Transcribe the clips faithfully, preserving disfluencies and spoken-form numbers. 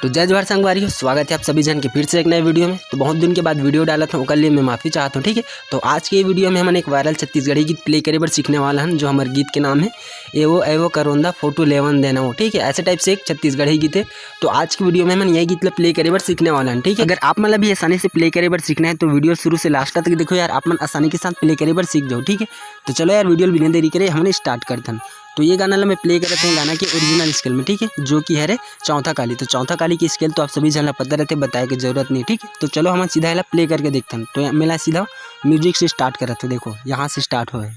जय जोहार संगवारी हो, स्वागत है आप सभी झन के फिर से एक नए वीडियो में। तो बहुत दिन के बाद वीडियो डालत हूँ, ओकर लिए मैं माफ़ी चाहत हूँ, ठीक है। तो आज के वीडियो में हमन एक वायरल छत्तीसगढ़ी गीत प्ले करे बर सीखने वाला हन, जो हमर गीत के नाम है एवो एवो करोंदा फोटो लेवन देना हो, ठीक है। ऐसे टाइप से एक छत्तीसगढ़ी गीत है। तो आज की वीडियो में हमन ये गीत ला प्ले करे बर सीखने वाला हन, ठीक है। अगर आप मन ला भी आसानी से प्ले करे बर सीखना है तो वीडियो शुरू से लास्ट तक देखो यार, आप मन आसानी के साथ प्ले करे बर सीख जाओ, ठीक है। तो चलो यार, वीडियो बिना देरी करे हमन स्टार्ट करथन। तो ये गाना ला मैं प्ले करत हूँ गाना के ओरिजिनल स्केल में, ठीक है, जो कि हरे चौथा काली। तो चौथा काली के स्केल तो आप सभी झन ला पता रहते, बताए के जरूरत नहीं, ठीक है। तो चलो हमन सीधा एला प्ले करके देखथन। तो मैं ला सीधा म्यूजिक से स्टार्ट करत हूँ, देखो यहाँ से स्टार्ट होए।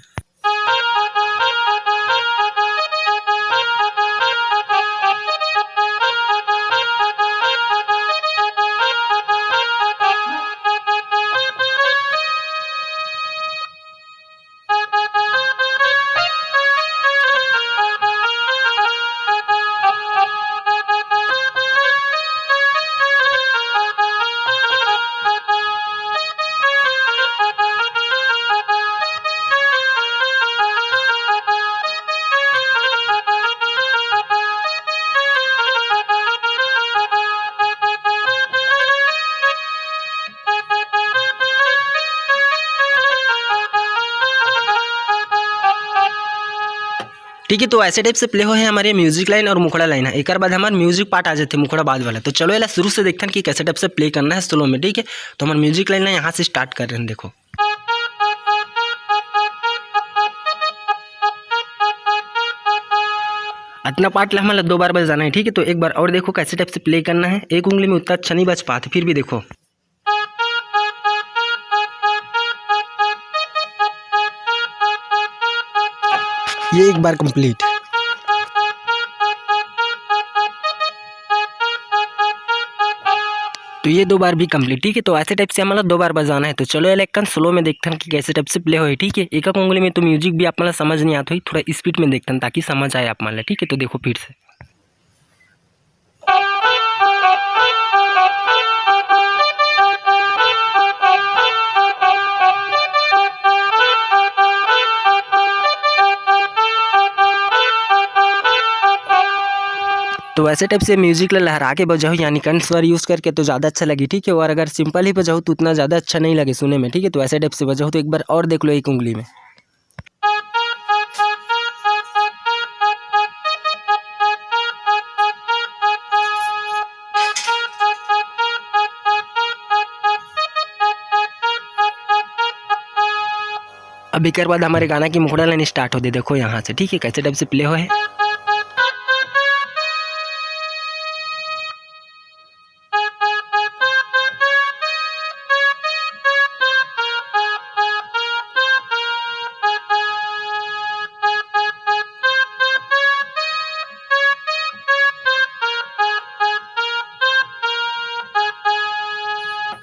ठीक है, तो ऐसे टाइप से प्ले होए हे हमर म्यूजिक लाइन और मुखड़ा लाइन ह। एकर बाद हमर म्यूजिक पार्ट आ जाथे मुखड़ा बाद वाला। तो चलो एला शुरू से देखथन कि कैसे टाइप से प्ले करना है स्लो में, ठीक है। तो हमर म्यूजिक लाइन ला यहाँ से स्टार्ट कर रहे हैं, देखो। अतना पार्ट ला हमन ला दो बार बजाना है, ठीक है। तो एक बार और देखो कैसे टाइप से प्ले करना है। एक उंगली में उतना अच्छा नहीं बज पाते, फिर भी देखो। ये एक बार कंप्लीट। तो ये दो बार भी कंप्लीट, ठीक है। तो ऐसे टाइप से हमन ला दो बार बजाना है। तो चलो, ये लेकिन स्लो में देखथन कि कैसे टाइप से प्ले होए, ठीक है। एक एक उंगली में तो म्यूजिक भी आप मन ला समझ नहीं आता होही, थोड़ा स्पीड में देखथन ताकि समझ आए आप मन ला, ठीक है। तो देखो फिर से। तो वैसे टाइप से म्यूजिक ला लहरा के बजाओ, यानी कंठ स्वर यूज़ करके, तो ज़्यादा अच्छा लगी, ठीक है। और अगर सिंपल ही बजाओ तो उतना ज़्यादा अच्छा नहीं लगे सुने में, ठीक है। तो वैसे टाइप से बजाओ, तो एक बार और देख लो एक उंगली में। अब एकर बाद हमर गाना की मुखड़ा लाइन स्टार्ट होथे, देखो यहाँ से, ठीक है, कैसे टाइप से प्ले होए हे।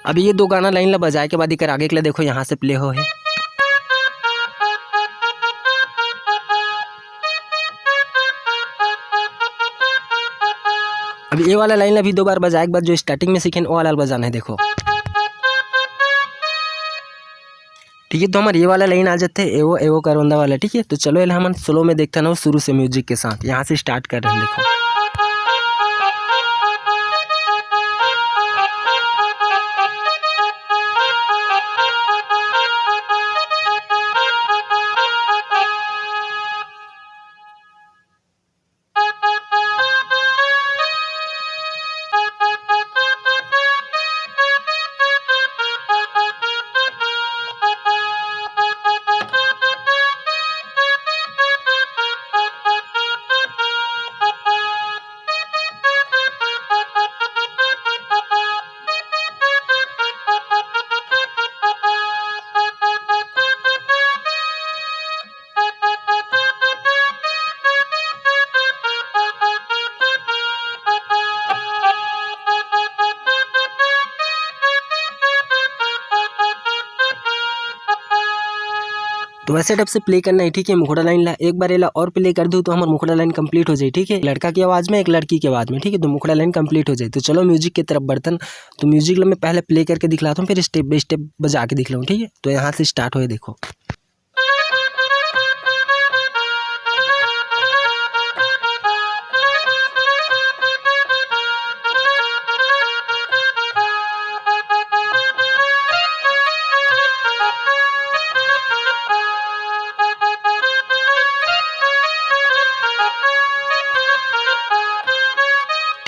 अब ये दो गाना लाइन ला बजाए के बाद एकर आगे के ला देखो, यहाँ से प्ले होए हे। अब ये वाला लाइन ला भी दो बार बजाए के बाद जो स्टार्टिंग में सीखेन, वो वाला ला बजाना है, देखो। ठीक है, तो हमर ये वाला लाइन आ जाथे, एवो एवो करोंदा वाला, ठीक है। तो चलो, एला हमन स्लो में देखथन अउ शुरू से म्यूजिक के साथ यहाँ से स्टार्ट कर रहे हैं, देखो। तो वैसे टाइप से प्ले करना है, ठीक है, मुखड़ा लाइन ला। एक बार एला और प्ले कर दूँ तो हमर मुखड़ा लाइन कंप्लीट हो जाए, ठीक है, लड़का की आवाज़ में, एक लड़की की आवाज़ में, ठीक है, तो मुखड़ा लाइन कंप्लीट हो जाए। तो चलो म्यूजिक की तरफ बढ़थन। तो म्यूजिक ला मैं पहले प्ले करके दिखलाता हूँ, फिर स्टेप बाय स्टेप बजा के दिखलाऊँ, ठीक है। तो यहाँ से स्टार्ट होए, देखो।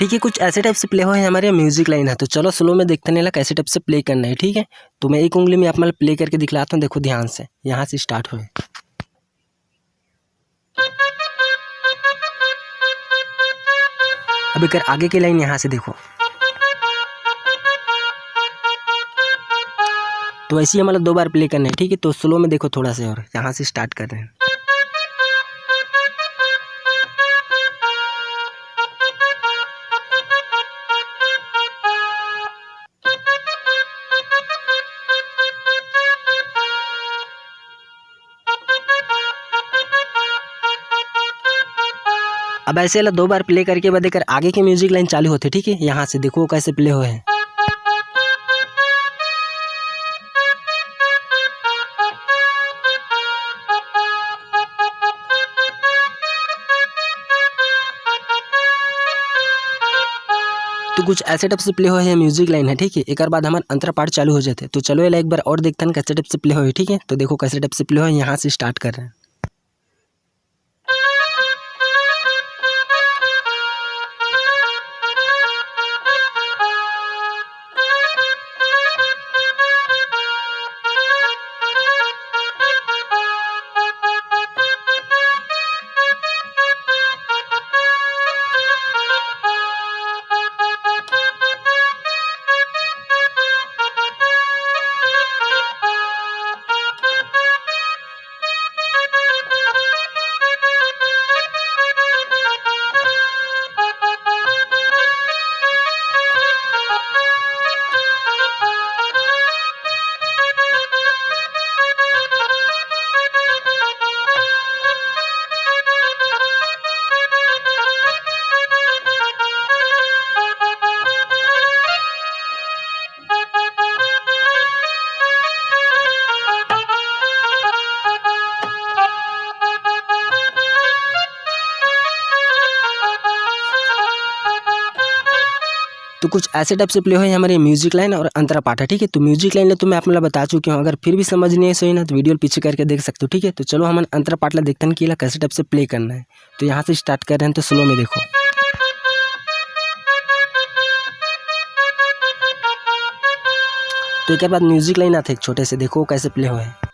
ठीक है, कुछ ऐसे टाइप से प्ले होए हे हमर म्यूजिक लाइन ह। तो चलो स्लो में देखथन एला कैसे टाइप से प्ले करना है। ठीक है, तो मैं एक उंगली में आप मन ल प्ले करके दिखलाता हूँ, देखो ध्यान से, यहाँ से स्टार्ट होए। अब एकर आगे के लाइन यहाँ से देखो। तो ऐसे ही हमन ल दो बार प्ले करना है। ठीक है, तो स्लो में देखो थोड़ा सा, और यहाँ से स्टार्ट कर रहे हैं। अब ऐसे ला दो बार प्ले करके बाद एकर आगे के म्यूजिक लाइन चालू होथे। ठीक है, यहाँ से देखो कैसे प्ले होए हे। तो कुछ ऐसे टाइप से प्ले होए हे म्यूजिक लाइन ह। ठीक है, एकर बाद हमर अंतरा पाठ चालू हो जाथे। तो चलो एला एक बार और देखथन कैसे टाइप से प्ले होए हे। ठीक है, तो देखो कैसे टाइप से प्ले होए हे, यहाँ से स्टार्ट कर रहे हैं। तो कुछ ऐसे टाइप से प्ले होए हे हमर म्यूजिक लाइन और अंतरा पाठ ह। ठीक है, तो म्यूजिक लाइन ला तो मैं आप मन ला बता चुके हूँ, अगर फिर भी समझ नहीं आइस होही ना तो वीडियो ल पीछे करके देख सकते हो। ठीक है, तो चलो हमन अंतरा पाठ ला देखथन कि एला कैसे टाइप से प्ले करना है। तो यहाँ से स्टार्ट कर रहे हैं, तो स्लो में देखो। तो एकर बाद म्यूजिक लाइन आथे एक छोटे से, देखो कैसे प्ले होए हे।